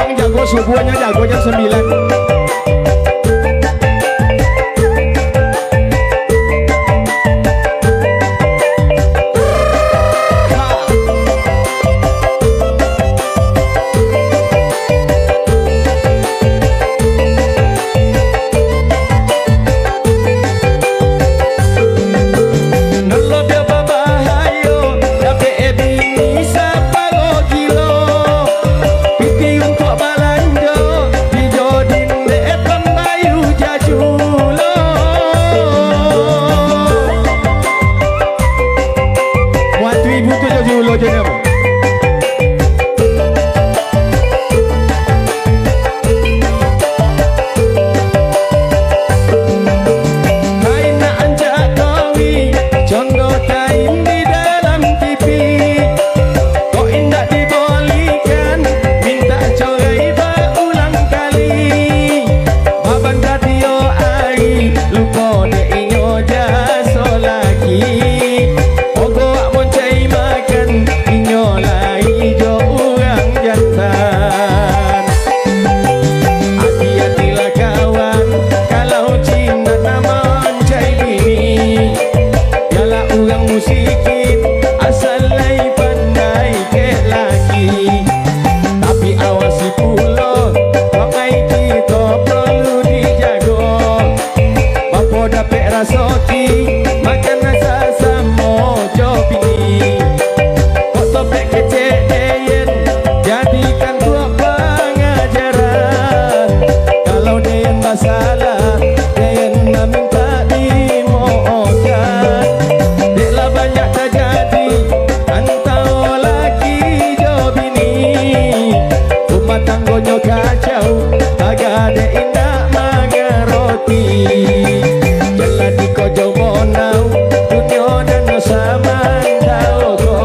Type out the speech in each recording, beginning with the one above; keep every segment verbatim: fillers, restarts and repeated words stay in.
Jago subuh, nyo jago jam sambilan. Nan labiah babahayo, dapek e bini sapalo gilo. Pitih untuak balanjo, di Jodin dek e pambayu jajulo. Muatu ibu tu jajulo je namo. Kain nak ancak kawin, condo kain di dalam T V. Kok indak dibolikan, mintak corai baulang kali. Babantah tiok ari, lupo dek inyo jaso laki. Ogoak moncai makan, inyo lai jo urang jantan. Ati-atilah kawan, kalau Cina nan mancai bini. Bialah urang musikin, asal lai pandai kek laki. Tapi awasi pulo, pakai kito porlu dijago. Bapo dapek rasaki, makan sasamo jo bini. Kok topek kecek den, jadikan tuak pangajaran. Kalau den basalah, den mamintak dimoofkan. Dek lah banyak tajadi antaro laki jo bini. Rumah tanggonyo kacau, tagadek indak mangaroti. Jan lah dikojo bonau, dunyo nan samantaro ko.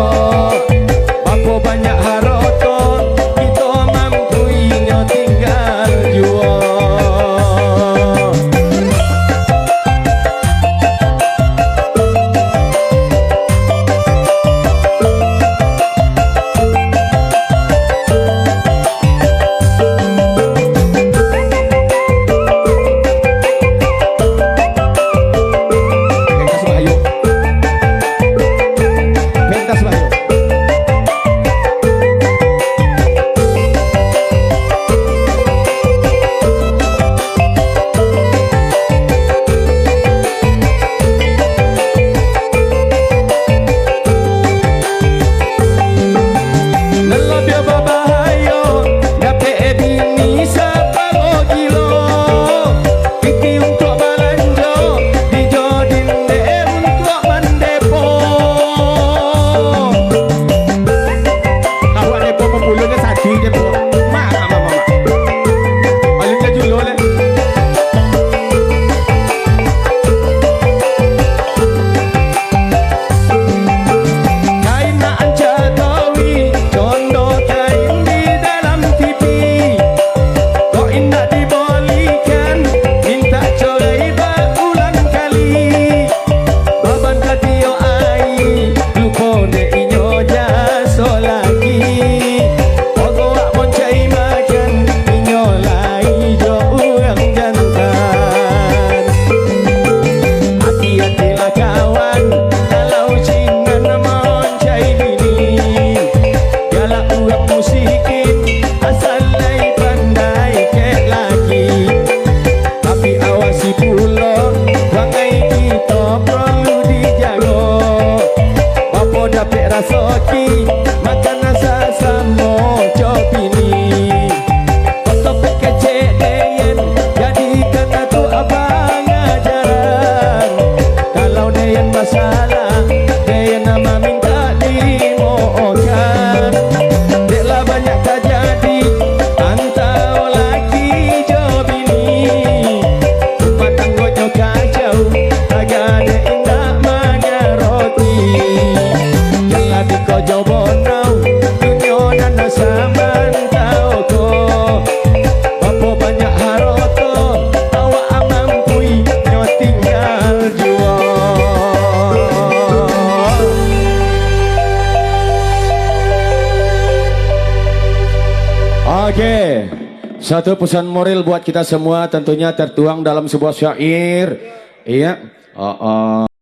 Bapo banyak haroto, kito mampu inyo tinggal juo. Oke, satu pesan moral buat kita semua, tentunya tertuang dalam sebuah syair. Iya. Oh, oh.